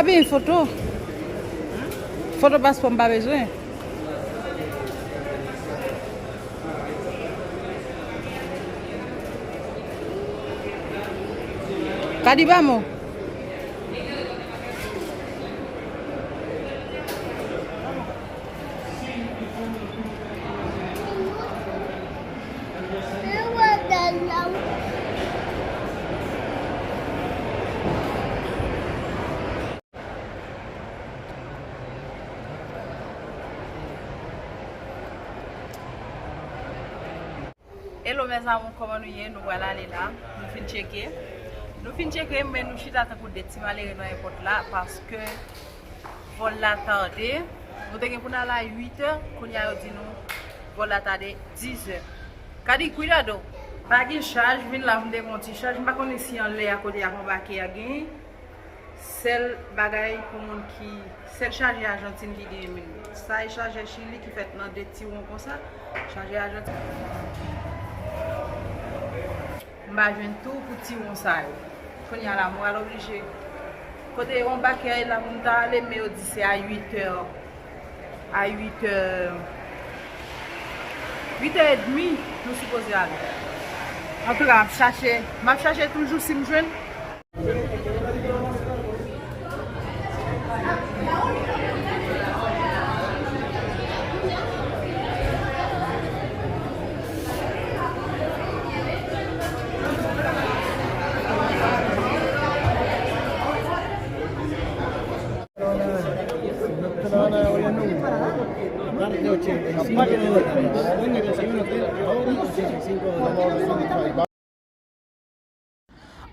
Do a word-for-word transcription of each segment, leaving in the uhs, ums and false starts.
Pa bezwen foto. Foto paspò m pa bezwen. Kadi ba mo. Hello mes amours, kòman nou ye? Nou pral ale la. Nou fin tcheke. Nou fin tcheke, men nou chita tankou de ti malere nan èpòt la, paske vòl la tade. Nou te gen pou n al a uit è, kounye a yo di nou vòl la tade diz è. Kadi, cuidado! Pa gen chaj, vin la, m te gen yon ti chaj. M pa konnen si anlè a kote y ap anbake a gen. Sèl bagay pou moun ki, sèl chaje Ajantin ki genyen menm. Sa e chaje Chili ki fèt nan de ti won konsa. Chaje Ajantin. M pa jwenn tou pou ti won sa yo. Kounye a la, m pral oblije. Kote yo anbake a la pou m ta ale, men yo di se a uit è. A uit è. Uit è edmi, nou sipoze ale. Antouka, m ap chache, m ap chache toujou si m jwenn.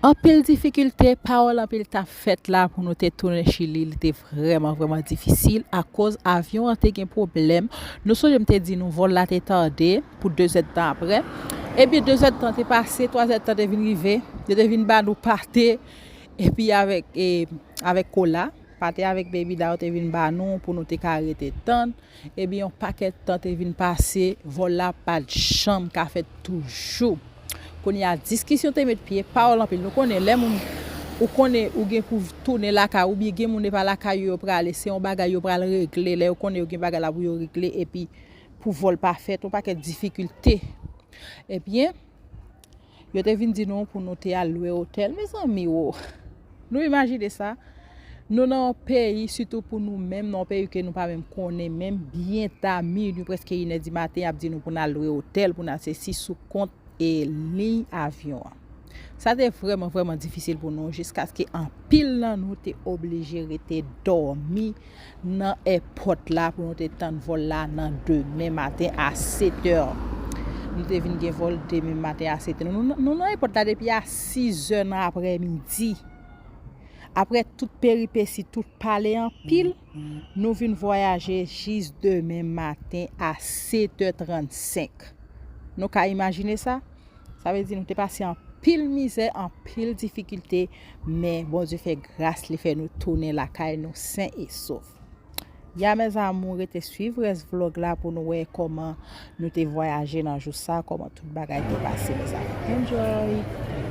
Anpil difikilte, pawòl anpil t ap fèt la pou nou te tounen Chili. Li te vrèman, vrèman difisil akoz avyon an te gen pwoblèm. Nou sonje m te di nou vòl la te tade pou de zèdtan apre. Ebyen, de zèdtan te pase, twa zèdtan te vin rive. Yo te vin ba nou pate, epi avèk, e, avèk kola. Pate avèk bebida yo te vin ba nou pou nou te ka rete tann. Ebyen, yon pakèt tan te vin pase, vòl la pa t janm ka fèt toujou. Kounye a, diskisyon te met pye, pawòl anpil. Nou konnen, lè moun, ou konnen, ou gen pou tounen lakay, oubyen gen moun e pa lakay yo yo prale, se yon bagay yo pral regle, lè yo konnen yo gen bagay la pou yo regle, epi pou vòl pa fèt, yon pakèt difikilte. Ebyen, yo te vin di nou pou nou te al lwe otèl. Mezanmi, wo! Nou imajine sa? Nou nan yon peyi, sitou pou nou menm, nan yon peyi ke nou pa menm konnen menm, byen ta minui, prèske inè di maten, y ap di nou pou n al lwe otèl, pou n al sesi sou kont e liy avyon an. Sa te vrèman, vrèman difisil pou nou, jiskaske anpil nan nou te oblije rete dòmi nan èpòt la pou nou te tann vòl la nan demen maten a sèt è. Nou te vin gen vòl demen maten a sèt è. Nou, nou, nou nan èpòt la depi a sis è nan aprèmidi. Apre tout peripesi, tout pale anpil, nou vin vwayaje jis demen maten a sèt è trannsenk. Nou ka imajine sa? Sa vle di nou te pase anpil mizè, anpil difikilte, men Bondye fè gras, li fè nou tounen lakay nou sen e sof. Ya, mes amours, rete swiv rès vlòg la pou nou wè kòman nou te vwayaje nan jou sa, kòman tout bagay te pase, mes amours. Enjoy!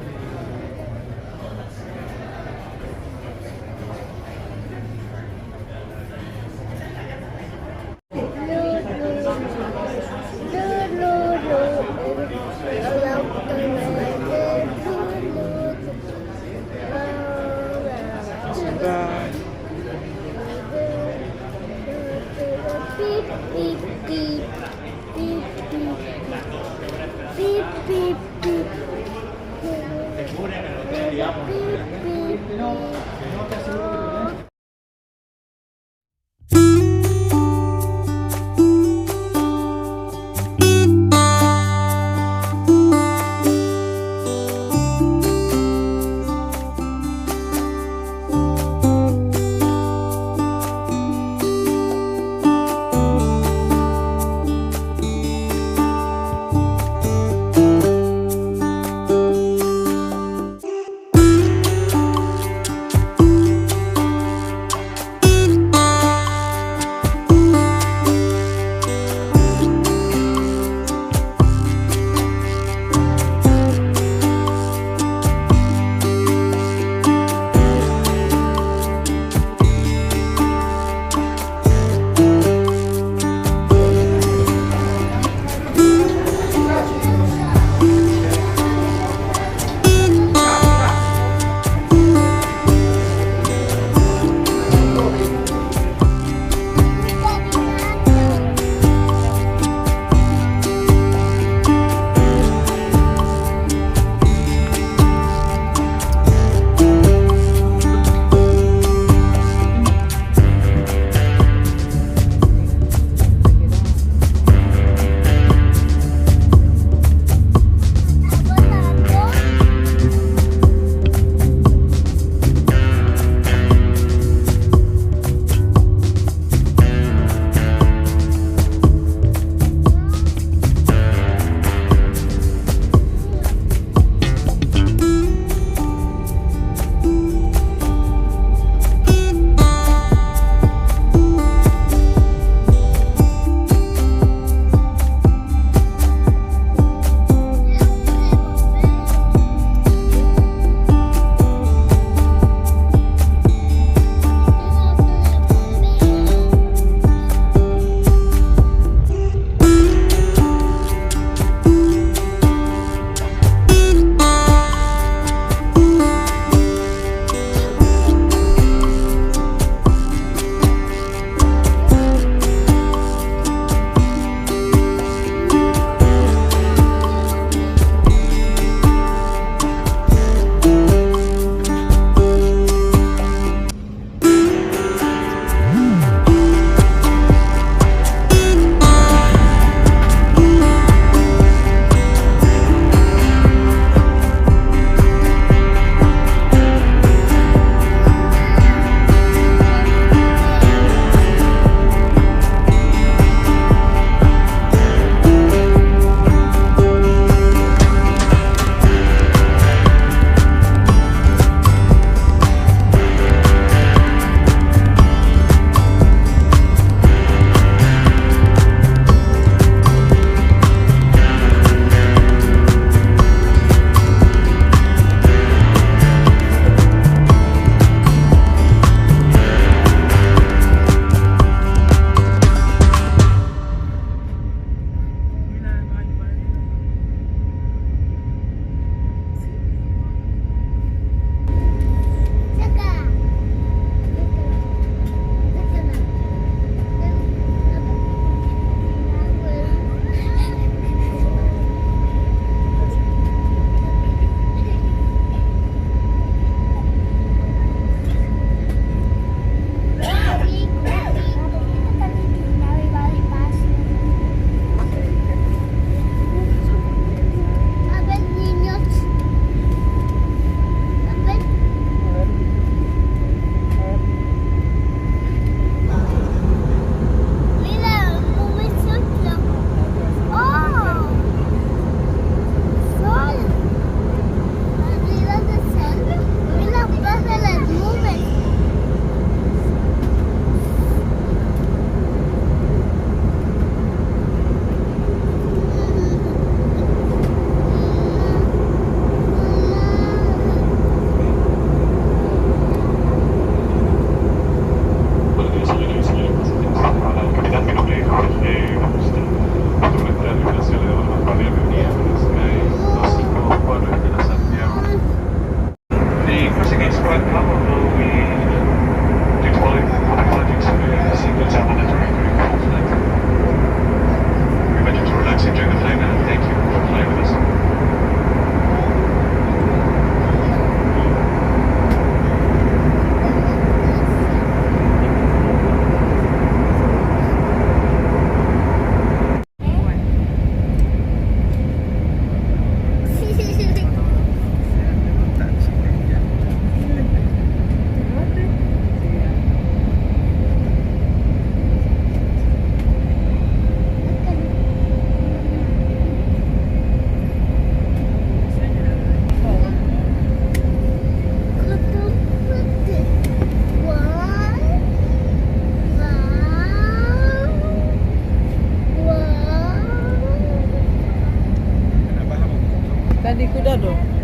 Li, cuidado.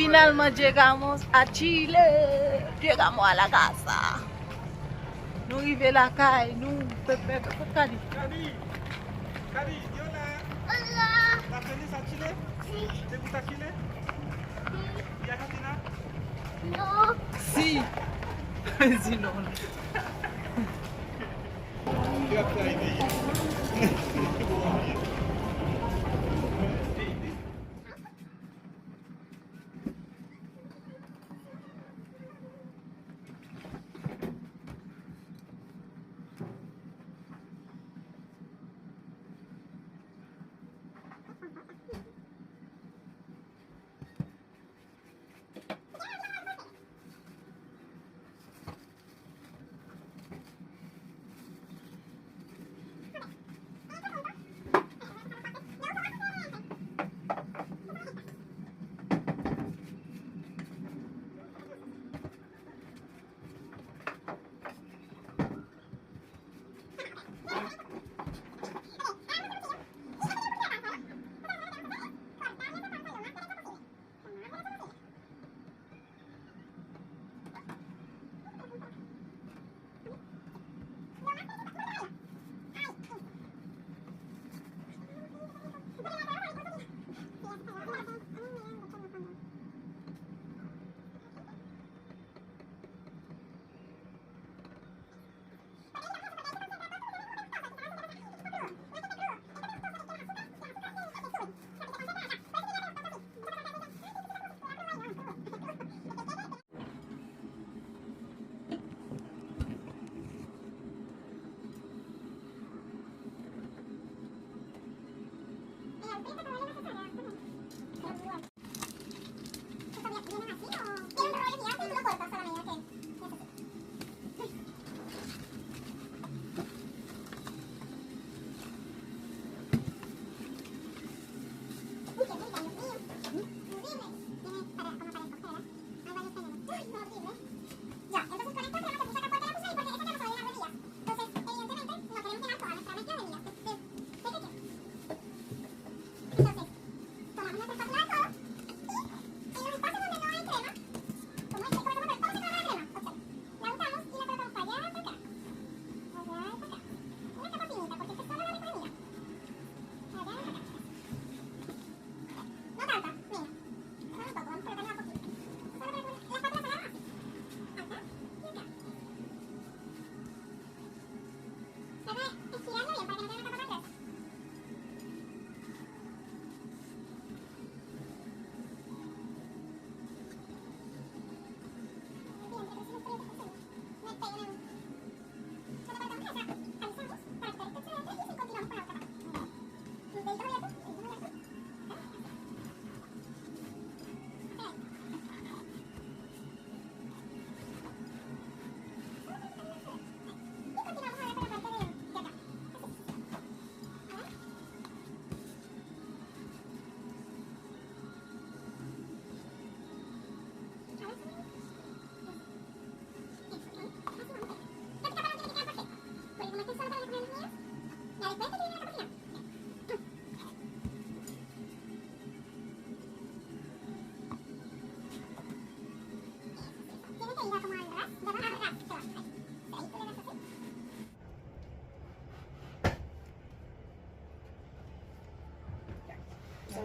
Finalman, llegamos a Chile. Llegamos a la casa. Nou rive lakay nou, pepe, kot Kadi? Kadi! Kadi, yo la! Hola! ¿Estás feliz a Chile? Sí. ¿Te gusta Chile? Sí. ¿Y Argentina? No. Sí. Sí, no. Quédate ahí, de ella.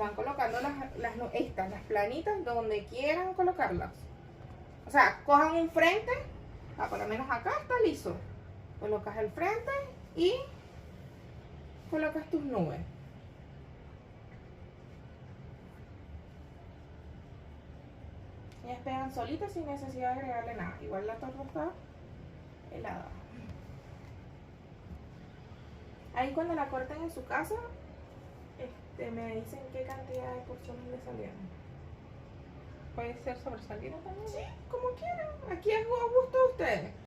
Van colocando las, las nu- estas, las planitas donde quieran colocarlas. O sea, cojan un frente, ah, por lo menos acá está liso. Colocas el frente y colocas tus nubes. Ellas pegan solitas sin necesidad de agregarle nada. Igual la torta está helada. Ahí cuando la corten en su casa, este, me dicen qué cantidad de porciones le salieron. Puede ser sobresalida también. Sí, como quieran. Aquí es a gusto de ustedes.